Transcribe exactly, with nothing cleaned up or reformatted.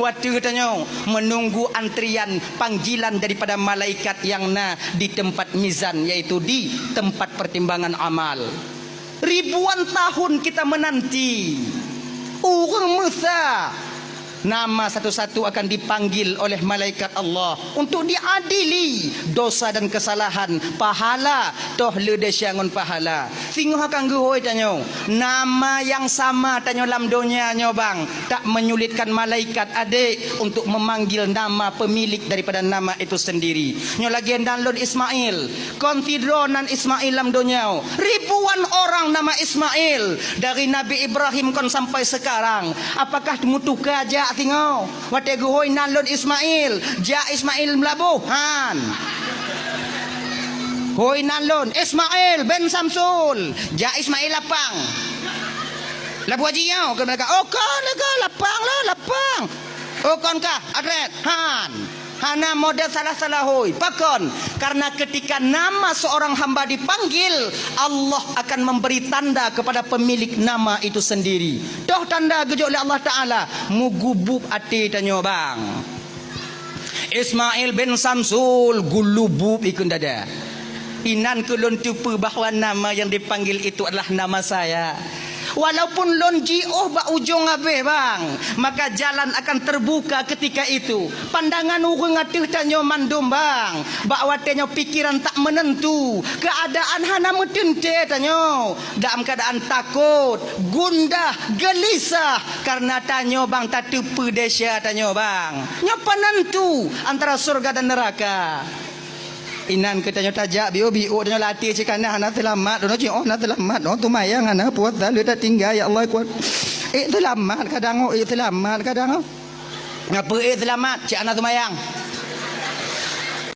Watèe tanyoe menunggu antrian panggilan daripada malaikat nyang na di tempat mizan, yaitu di tempat pertimbangan amal. Ribuan tahun kita menanti. Ureuëng Musa nama satu-satu akan dipanggil oleh malaikat Allah untuk diadili dosa dan kesalahan, pahala, toh le desya ngon pahala. Singoh akan geuhôi tanyoe, nama nyang sama tanyoe lam donya nyoe bang, tak menyulitkan malaikat adek untuk memanggil nama pemilik daripada nama itu sendiri. Nyoe lagèe nan lôn Ismail, kon sidroe nan Ismail lam donya. Ribuan orang nama Ismail dari Nabi Ibrahim kon sampai sekarang. Apakah meutuka jak singoh? Watèe geuhôi nan lôn Ismail, jak Ismail Meulaboh, han. Hôi nan lôn Ismail bin Samsul, jak Ismail Lapang. Labu Haji nyoe keu mereka. Oh, kon lé ka Lapang lah, Lapang. Oh, kon kah Adret, han. Hana model salah-salah hôi. Pakon? Karena ketika nama seorang hamba dipanggil, Allah akan memberi tanda kepada pemilik nama itu sendiri. Toh tanda geujok lé Allah Taala, mugubub até tanyoe bang. Ismail bin Samsul gulubub ikun dada. Inan keu lôn teupeue bahwa nama yang dipanggil itu adalah nama saya. Walaupun lôn jiôh bak ujong abéh bang, maka jalan akan terbuka ketika itu. Pandangan ureuëng ateueh tanyoe mandum bang, bak watèe nyoe pikiran tak menentu, keadaan hana meuteuntèe tanyoe, dalam keadaan takot, gundah, gelisah, karena tanyoe bang tateupeue desya tanyoe bang. Nyoe penentu antara surga dan neraka. Inan keu tanyoe tajak biôh-biôh tanyoe latih cit kana hana seulamat, droeneuh cit oh hana seulamat, oh teumayang hana puasa le tatinggai ya Allah kuat. Eh seulamat kadang oh, eh seulamat kadang oh. Ngapa eh seulamat cit hana teumayang?